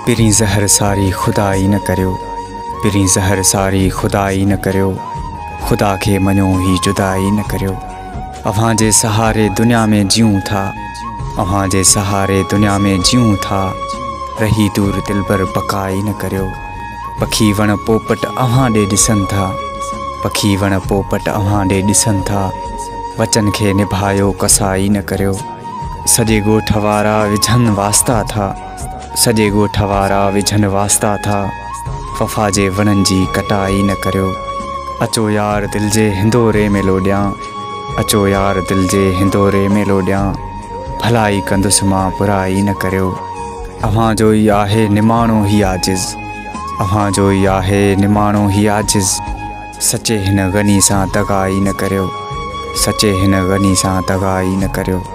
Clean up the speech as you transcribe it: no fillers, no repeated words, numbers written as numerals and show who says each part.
Speaker 1: پرين زهر ساري خدائي نه ڪريو، پرين زهر ساري خدائي نه ڪريو، خدا کي مڃو هي جدائي نه ڪريو. اوهان جي سهاري دنيا ۾ جيئون ٿا، اوهان جي سهاري دنيا ۾ جيئون ٿا، رهي دور دلبر بقائي نه ڪريو. پکي وڻ پوپٽ اوهان ڏي ڏسن ٿا، پکي وڻ پوپٽ اوهان ڏي ڏسن ٿا، وچن کي نڀايو قصائي نه ڪريو. سڄي ڳوٺ وارا وجهن واسطا ٿا، سڄي ڳوٺ وارا وجهن واسطا ٿا، وفا جي وڻن جي ڪٽائي نه ڪريو. اچو يار دل جي هندوري ۾ لوڏيان، اچو يار دل جي هندوري ۾ لوڏيان، ڀلائي ڪندس مان برائي نه ڪريو. اوهان جو ئي آهي نماڻو هي عاجز، اوهان جو ئي آهي نماڻو هي عاجز، سچي هن غني سان دغائي نه ڪريو، سچي هن غني سان دغائي نه ڪريو.